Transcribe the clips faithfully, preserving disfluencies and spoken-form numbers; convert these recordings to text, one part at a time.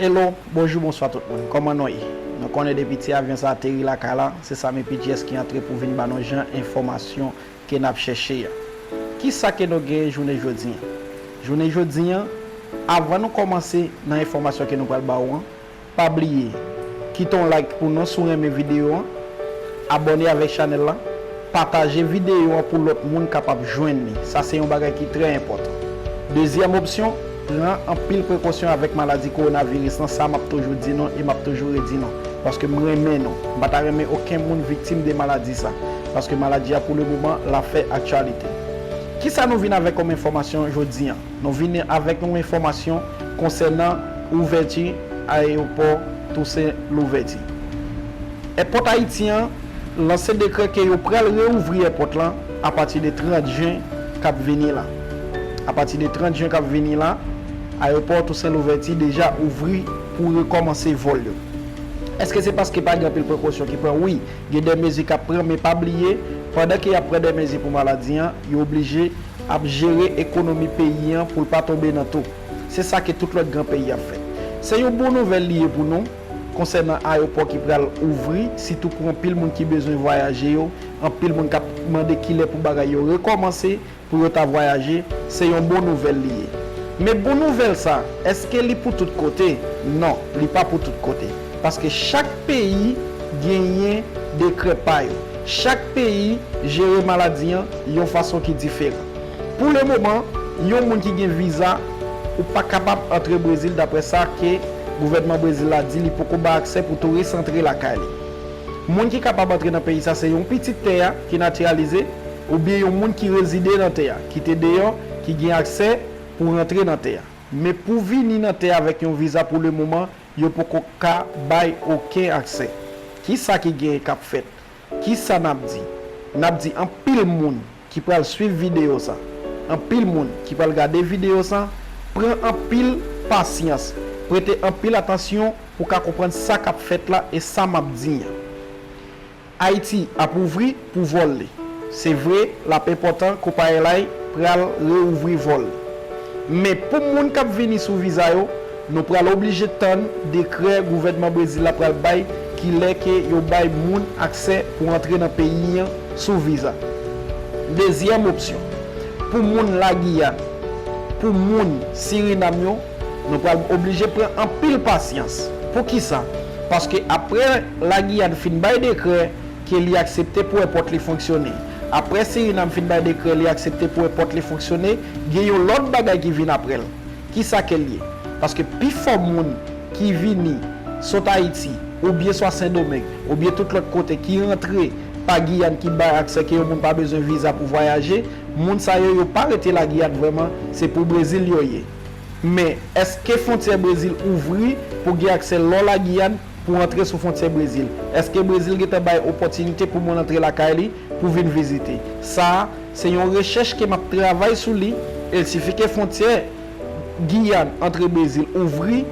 Hello, bonjou, bonswa tout moun. Kòman nou ye? Nou konnen depi ti avyon sa ateri lakay la, se Samy P G S ki antre pou vin ba nou jan enfòmasyon ke n ap chèche a. Kisa ke nou genyen jounen jodi an? Jounen jodi an, avan nou kòmanse nan enfòmasyon ke nou pral ba ou an, pa bliye, kite yon like pou nou si w renmen videyo an, abòne avèk chanèl la, pataje videyo an pou lòt moun kapab jwenn li. Sa se yon bagay ki trè enpòtan. Dezyèm opsyon, pran anpil prekosyon avèk maladi kowonaviris lan, sa m ap toujou di nou e m ap toujou redi nou. Paske m renmen nou. M pa ta renmen okenn moun viktim de maladi sa. Paske maladi a pou le moman, l ap fè aktyalite. Kisa nou vin avèk kòm enfòmasyon jodi an? Nou vin avèk yon enfòmasyon konsènan ouvèti ayewopò Toussaint Louverture. Èpòt Ayiti an lanse dekrè ke yo pral reouvri èpòt lan apati de trant jen k ap vini la. Apati de trant jen k ap vini la, ayewopò Toussaint Louverture deja ouvri pou rekòmanse vòl yo. Èske se paske pa gen anpil prekosyon ki pran? Wi, gen de mezi k ap pran, men pa bliye, pandan ke y ap pran de mezi pou maladi an, yo oblije ap jere ekonomi peyi an pou l pa tonbe nan tou. Se sa ke tout lòt gran peyi ap fè. Se yon bon nouvèl li ye pou nou konsènan ayewopò ki pral ouvri, sitou pou anpil moun ki bezwen vwayaje yo, anpil moun k ap mande kilè pou bagay yo rekòmanse pou yo ta vwayaje, se yon bon nouvèl li ye. Men bon nouvèl sa, èske li pou tout kote? Non, li pa pou tout kote. Paske chak peyi genyen dekrè pa yo. Chak peyi jere maladi an yon fason ki diferan. Pou le moman, yon moun ki gen viza, ou pa kapab antre Brezil, daprè sa ke gouvènman Brezil la di, li poko bay aksè pou touris antre lakay li. Moun ki kapab antre nan peyi sa se yon pitit tè a ki natiralize, oubyen yon moun ki rezide nan tè a, ki te deyò, ki gen aksè pou rantre nan tè a. Men pou vini nan tè a avèk yon viza pou le moman, yo poko ka bay okenn aksè. Kisa ki genyen k ap fèt? Kisa n ap di? N ap di anpil moun ki pral swiv videyo sa, anpil moun ki pral gade videyo sa, pran anpil pasyans, prete anpil atansyon pou w ka konprann sa k ap fèt la e sa m ap di an. Ayiti ap ouvri pou vòl li. Se vre, l ap enpòtan, Copa Airlines pral reouvri vòl li. Men pou moun k ap vini sou viza yo, nou pral oblije tann dekrè gouvènman Brezil la pral bay, kilè ke yo bay moun aksè pou antre nan peyi an sou viza. Dezyèm opsyon, pou moun Lagiyàn, pou moun Sirinam yo, nou pral oblije pran anpil pasyans. Poukisa? Paske apre Lagiyàn fin bay dekrè ke li aksepte pou èpòt li fonksyone, apre Sirinam fin bay dekrè li aksepte pou èpòt li fonksyone, gen yon lòt bagay ki vin apre l. Kisa ke l ye? Paske pifò moun ki vini sot Ayiti, oubyen swa Sendomeng, oubyen tout lòt kote ki rantre pa Giyàn ki bay aksè ke yon moun pa bezwen viza pou vwayaje, moun sa yo, yo pa rete Lagiyàn vrèman, se pou Brezil yo ye. Men, èske fwontyè Brezil ouvri pou gen aksè lò Lagiyàn pou antre sou fwontyè Brezil? Èske Brezil gentan bay opòtinite pou moun antre lakay li pou vin vizite? Sa a, se yon rechèch ke m ap travay sou li, e sifi ke fwontyè Giyàn antre Brezil ouvri,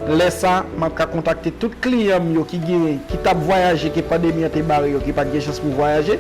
lè sa a, m ap ka kontakte tout kliyan m yo ki genyen, ki t ap vwayaje, ke pandemi an te bare yo, ki pa t gen chans pou vwayaje.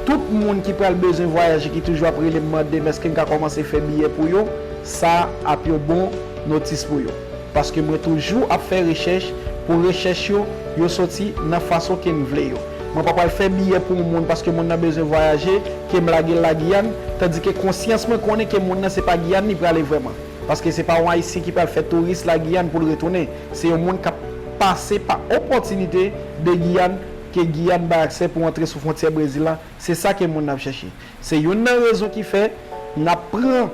Tout moun ki pral bezwen vwayaje, ki toujou ap rele m mande m èske m ka kòmanse fè biyè pou yo, sa ap yon bon notis pou yo. Paske mwen toujou ap fè rechèch pou rechèch yo, yo soti nan fason ke m vle yo. Mwen pa pral fè biyè pou yon moun paske moun nan bezwen vwayaje, ke m lage l Lagiyàn, tandike konsyans mwen konnen ke moun nan se pa Giyàn li prale vrèman. Paske se pa yon Ayisyen ki pral fè touris Lagiyàn pou l retounen. Se yon moun k ap pase pa opòtinite de Giyàn, ke Giyàn bay aksè pou antre sou fwontyè Brezil la. Se sa ke moun nan ap chèche. Se youn nan rezon ki fè n ap pran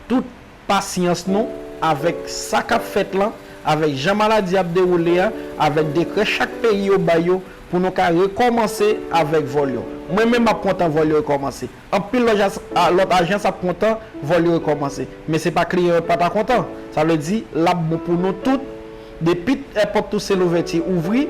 tout pasyans nou avèk sa k ap fèt lan, avèk jan maladi ap dewoule a, avèk dekrè chak peyi yo bay yo, pou nou ka rekòmanse avèk vòl yo. Mwen menm m ap kontan vòl yo rekòmanse. Anpil lòt aj-, a, lòt ajans ap kontan vòl yo rekòmanse. Men se pa kliyan yo pa ta kontan. Sa vle di, l ap bon pou nou tout. Depi èpòt Toussaint Louverture ouvri,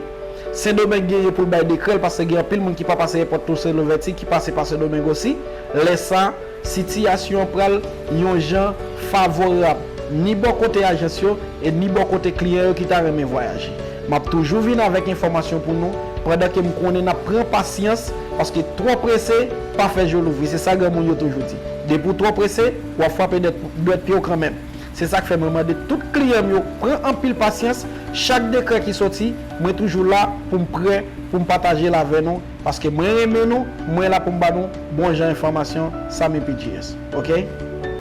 Sendomeng genyen pou l bay dekrè l, paske gen anpil moun ki pa pase èpòt Toussaint Louverture, ki pase pa Sendomeng osi. Lè sa, sitiyasyon an pral yon jan favorab, ni bò kote ajans yo, e ni bò kote kliyan yo ki ta renmen vwayaje. M ap toujou vin avèk enfòmasyon pou nou, pandan ke m konnen n ap pran pasyans, paske twò prese pa fè je w louvri, se sa granmoun yo toujou di. Depi w twò prese, w ap frape dwèt, dwèt pye w kanmenm. Se sa k fè mwen mande tout kliyan m yo pran anpil pasyans. Chak dekrè ki soti, mwen toujou la pou m prè pou m pataje l avè nou, paske mwen renmen nou, mwen la pou m ba nou bon jan enfòmasyon. Samy P G S, oke?